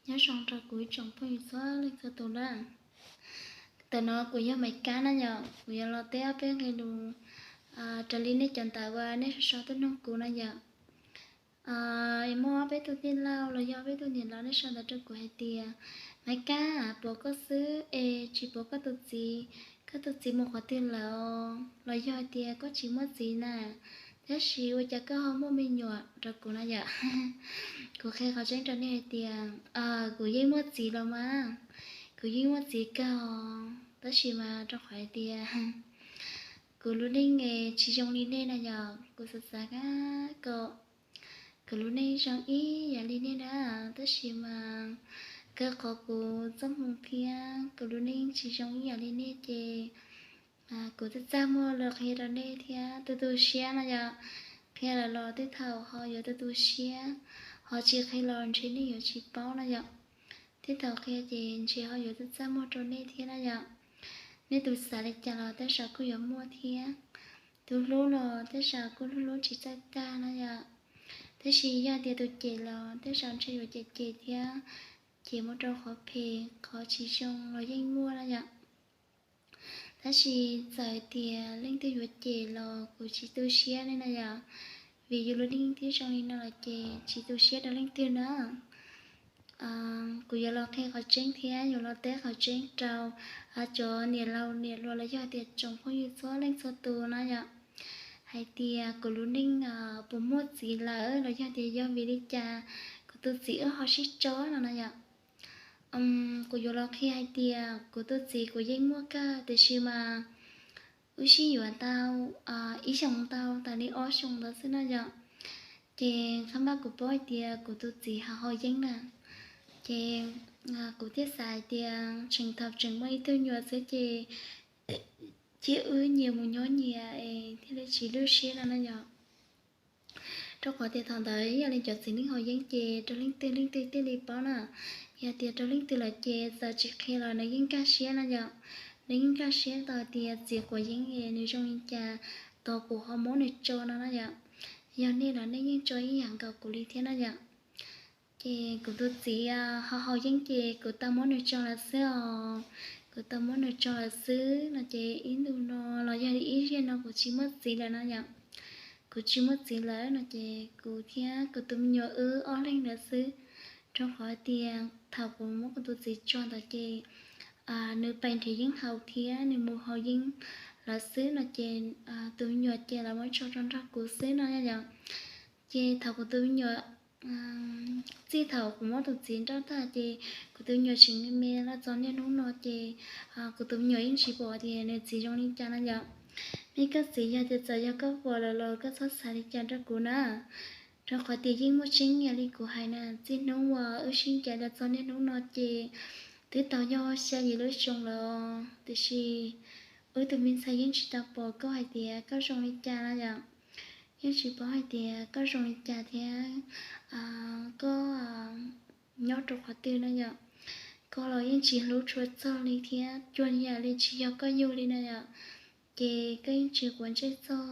Nyob zoo rau kuv ib tsoom phooj ywg txhua leej txhua tus na. Tam no kuv yog Maiv Kab na yom, kuv yuav los teb ob peb nqe lus raws li nej cov ntawv uas nej sau sau tuaj nug kuv na yom. Muaj ob peb tug tij laug los yog ob peb tug niam laus nej sau ntawv rau kuv hais tias, Maiv Kab, pom koj xwb es tsis pom koj tus txiv, koj tus txiv mus qhov twg lawm los yog hais tias koj tsis muaj txiv na, tab sis ua cas koj ho muaj me nyuam rau kuv na yom. Kuv qhia qhov tseeb rau nej hais tias kuv yeej muaj txiv los mas, kuv yeej muaj txiv kawg, tab sis mas rau qhov hais tias kuv lub neej tsis zoo li nej na yom. Kuv xav xav kom kuv lub neej zoo ib yam li nej na, tab sis mas kawg qhov kuv txoj hmoo thiab kuv lub neej tsis zoo ib yam li nej ces kuv txaj txaj muag los qhia rau nej thiab tu tu siab na yom. Qhia lawm los tej thaum ho yuav tu tu siab, ho tsis qhia los ntshe nej yuav tsis paub na yom. Tej thaum qhia ces ntshe ho yuav txaj txaj muag rau nej thiab na yom. Nej tus xav li cas los tej zaum kuj yuav muaj thiab, tus hlub los tej zaum kuj hlub hlub tsis txawj tag na yom. Tab sis yog tias tus cem los tej zaum ntshe yuav cem cem thiab, cem mus rau qhov phem qhov tsis zoo los yeej muaj na yom. Tab sis txawm hais tias leej twg yuav cem los kuv tsis tu siab li na yom, vim yus lub neej twb zoo li no lawm ces tsis tu siab rau leej twg na. Kuv yuav los qhia qhov tseeb thiab yuav los teb qhov tseeb rau cov niam laus niam hluas los yog tias tsoom phooj ywg txhua leej txhua tus na yom, hais tias kuv lub neej puas muaj txiv lawm los yog tias yog vim li cas kuv tus txiv wb ho sib tso no na yom. Kuv yuav los qhia hais tias kuv tus txiv kuv yeej muaj kawg, tiam sis mas wb sib yuav tau ib xyoos tau tas li ob xyoos ntawd xwb na yom. Ces qhov mas kuv paub hais tias kuv tus txiv ho haus yeeb na, ces kuv thiaj xav hais tias tseem thaum tseem muaj ib tug nyuam xwb ces cia wb nyias mus nyob nyias es thiaj li tsis lwj siab no na yom. Rau qhov tias thaum ntawd yog li cov txiv neej haus yeeb ces rau leej twg leej twg thiaj li paub na. Yog tias rau leej twg lawm ces txawm tsis qhia los nws yeej nkag siab na yom. Nws yeej nkag siab tau tias txiv quav yeeb es nws zoo li cas, tos kuv ho muab nws tso no na yom. Yog nej los nej yeej tso ib yam nkaus kuv li thiab na yom. Ces kuv tus txiv ho haus yeeb ces kuv tau muab nws tso lawm xwb os. Kuv tau muab nws tso lawm xwb no ces ib ntus no los yog li ib zaug no kuv tsis muaj txiv lawm na yom. Kuv tsis muaj txiv lawm no ces kuv thiab kuv tus me nyuam wb ob leeg lawm xwb. Rau qhov tias thaum kuv muab kuv tus txiv tso ntawd ces nws pais nrhiav yeeb haus thiab nws mus haus yeeb lawm xwb no ces tus me nyuam ces lawv muab tso rau nrog kuv xwb no yom. Ces thaum kuv tus me nyuam, txij thaum kuv muab tus txiv nrauj tag ces kuv tus me nyuam tseem me me los txog niaj hnub no ces kuv tus me nyuam yeej tsis pom tias nws txiv zoo li cas no yom. Me koj txiv, yog tias txawm yog koj pom lawm los koj txhob xav li cas rau kuv na. Rau qhov tias yeej muaj tseeb yam li kuv hais na, txij hnub uas wb sib ncaim los txog niaj hnub no ces twb tau yog xya yim lub xyoo lawm, tiam sis wb tus me ntxhais yeej tsis tau pom koj hais tias koj zoo li cas no yom. Yeej tsis paub hais tias koj zoo li cas thiab koj nyob rau qhov twg no yom. Koj los yeej tsis hlub tshua txog li thiab cuag yam li tsis yog koj yug li no yom. Ces koj yeej tsis quav ntsej txog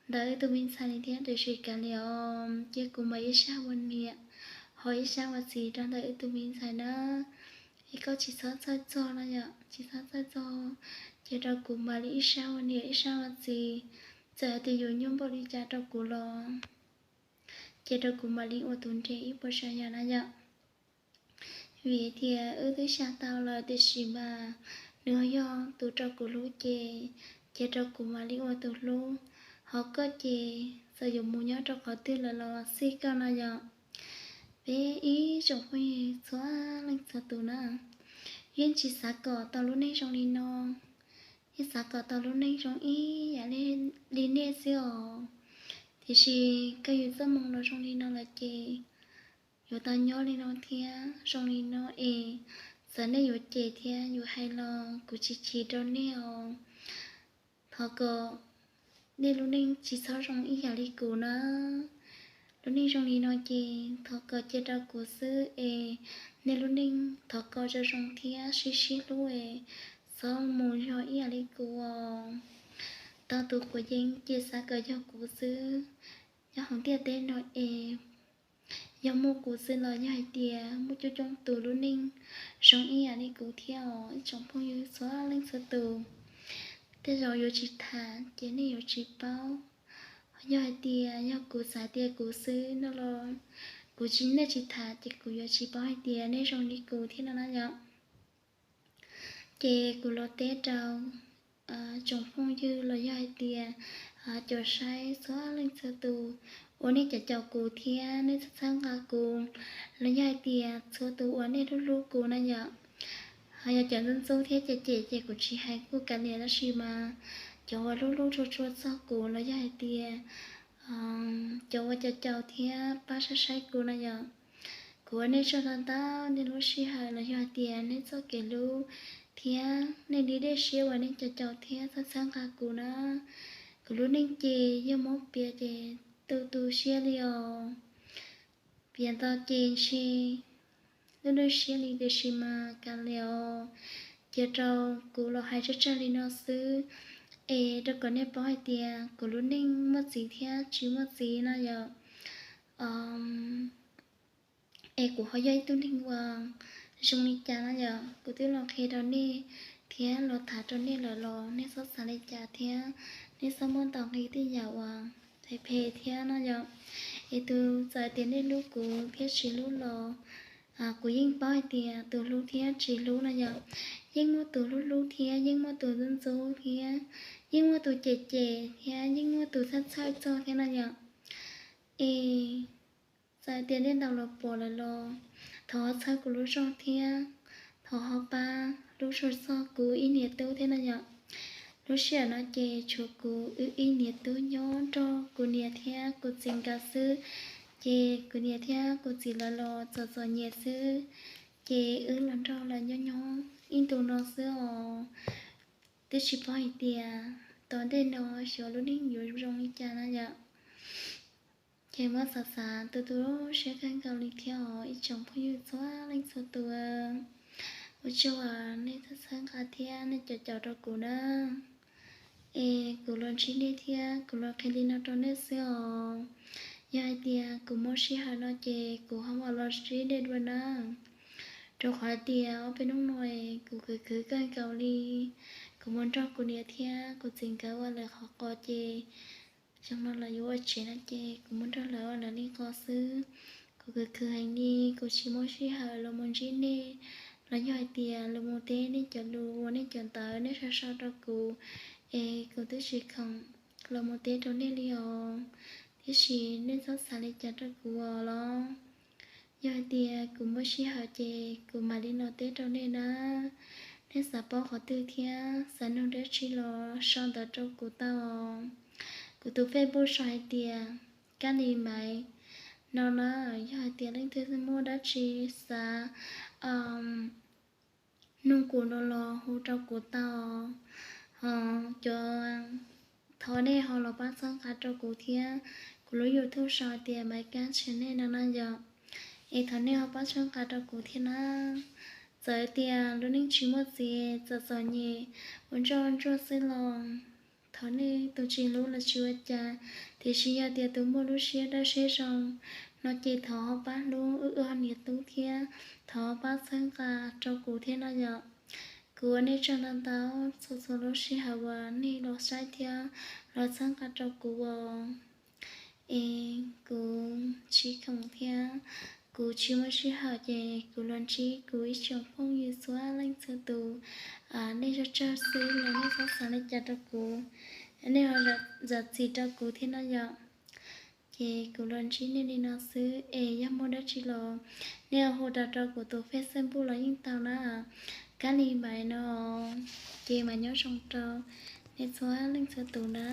ntawm wb tus me ntxhais li thiab, tiam sis kav liam os, cia kuv mam ib sab ua niam ho ib sab ua txiv rau ntawm wb tus me ntxhais na. Es koj tsis txhob txhawj txog no yom, tsis txhob txhawj txog, cia rau kuv mam li ib sab ua niam ib sab ua txiv. Txawm hais tias yuav nyuaj npaum li cas rau kuv los cia rau kuv mam li ua tus nres ib puas tsav yam na yom. Vim tias wb twb xya tau lawm tiam sis mas nws ho yog tus rau kuv hlub ces cia rau kuv mam li ua tus hlub. Ho koj ces txawm yuav mus nyob rau qhov twg lawm los xij koj no yom. Peb ib tsoom phooj ywg txhua leej txhua tus na, yeej tsis xav kom tau lub neej zoo li no. Yeej xav kom tau lub neej zoo ib yam li nej xwb os. Tiam sis kawg yus txoj hmoo los zoo li no lawm ces yuav tau nyob li no thiab zoo li no es txawm nej yuav cem thiab yuav hais los kuv tsis chim rau nej os. Thov kom nej lub neej tsis txhob zoo ib yam li kuv na. Lub neej zoo li no ces thov kom cia rau kuv xwb es nej lub neej thov kom zoo zoo thiab sib sib hlub es txhob mus yog ib yam li kuv os. Tau tus quav yeeb ces xav kom yog kuv xwb nyob hauv ntiaj teb no es Yog muaj kuv xwb los yog hais tias muaj coob coob tus lub neej zoo ib yam li kuv thiab os ib tsoom phooj ywg txhua leej txhua tus. Tej zaum yuav tsis tham ces nej yuav tsis paub. Yog hais tias yog kuv xav tias kuv xwb no los kuv tsis, nej tsis tham ces kuv yuav tsis paub hais tias nej zoo li kuv thiab no na yom. Ces kuv los teb rau tsoom phooj ywg los yog hais tias cov saib txhua leej txhua tus uas nej cov caum kuv thiab nej txhawb nqa kuv, los yog hais tias txhua tus uas nej hlub hlub kuv na yom. Ho yog cov ntxub ntxub thiab cem cem ces kuv tsis hais kuj kav liam, tab sis mas cov uas hlub hlub tshua tshua txog kuv los yog hais tias cov uas caum caum thiab pab saib saib kuv na yom, kuv ua nej tsaug ntau ntau nej lub sij hawm los yog hais tias nej txoj kev hlub thiab nej li dej siab uas nej caum caum thiab txhawb txhawb nqa kuv na. Kuv lub neej ces yog muab piav ces tu tu siab li os. Piav ntau ces ntshe lub neej siab li, tiam sis mas kav liam os, cia rau kuv los hais tsawg tsawg li no xwb es rau kom nej paub hais tias kuv lub neej muaj txiv thiab tsis muaj txiv no yom. Es kuv ho yog ib tug neeg uas zoo li cas no yom, kuv twb los qhia rau nej thiab los tham rau nej lawm los nej txhob xav li cas thiab nej txhob muab ntaus nqi tej yam uas phem phem thiab no yom. Es tus txawm tias nej hlub kuv thiab tsis hlub los kuv yeej paub hais tias tus hlub thiab tsis hlub no yom. Yeej muaj tus hlub hlub thiab yeej muaj tus ntxub ntxub thiab yeej muaj tus cem cem thiab yeej muaj tus txhawj txhawj txog thiab no yom. Es txawm tias nej ntaus los pom lawm los thov ho txhawb kuv lub zog thiab thov ho pab hlub tshua txog kuv ib niam tub thiab no yom. Lub sij hawm no ces tshuav kuv wb ib niam tub nyob nrog kuv niam thiab kuv txiv nkawd xwb. Ces kuv niam thiab kuv txiv lawv los txom txom nyem xwb, ces wb los nrog lawv nyob nyob ib ntus no xwb os. Twb tsis paub hais tias tom ntej no xyov lub neej yuav zoo li cas na yom. Ces muab xav xav tu tu siab kawg nkaus li thiab os ib tsoom phooj ywg txhua leej txhua tus. Ua tsaug uas nej txhawb nqa thiab nej caum caum rau kuv na. Es kuv los ntsib nej thiab kuv los qhia li no rau nej xwb os. Yog hais tias kuv muaj sij hawm no ces kuv ho mam los ntsib nej dua na. Rau qhov hais tias ob peb hnub no kuv khwv khwv kawg nkaus li. Kuv mus nrog kuv niam thiab kuv txiv nkawd ua lawv qhov qos ces xyoo no lawv yuav ua tsev no ces kuv mus nrog lawv ua lawv li qos xwb. Kuv khwv khwv heev li, kuv tsis muaj sij hawm los mus ntsib nej los yog hais tias los mus teb nej cov lus uas nej cov ntawv nej sau sau rau kuv, es kuv twb tsis khoom los mus teb rau nej li os. Tiam sis nej txhob xav li cas rau kuv os los. Yog hais tias kuv muaj sij hawm ces kuv mam li los teb rau nej na. Nej xav paub qhov twg thiab xav nug dab tsi los sau ntawv rau kuv tau os. Kuv tus Facebook sau hais tias Kab Lis Maiv no na. Yog hais tias leej twg muaj dab tsi xav nug kuv no los hu rau kuv tau. Ho cov, thov nej ho los pab txhawb nqa rau kuv thiab. Kuv lub YouTube sau hais tias Maiv Kab Channel no na yom. Es thov nej ho pab txhawb nqa rau kuv thiab na. Txawm tias lub neej tsis muaj txiv, txom txom nyem, ua ntsuag ntsuag xwb los thov nej tus tsis hlub los tsis ua cas, tiam sis yog tias tus muaj lub siab dawb siab zoo no ces thov ho pab hlub wb ua niam tub thiab thov pab txhawb nqa rau kuv thiab no yom. Kuv ua nej tsaug ntau ntau txhua txhua lub sij hawm uas nej los saib thiab los txhawb nqa rau kuv os. Es kuv tsis khoom thiab kuv tsis muaj sij hawm ces kuv los ntsib kuv ib tsoom phooj ywg txhua leej txhua tus, nej tsaug tsaug xwb los nej txhob xav li cas rau kuv. Nej ho zam txim rau kuv thiab no yom. Ces kuv los ntsib nej li no xwb es yog muaj dab tsi los nej hu rau rau kuv tus Facebook los yeej tau na. Kab Lis Maiv no, ces mas nyob zoo rau nej txhua leej txhua tus na.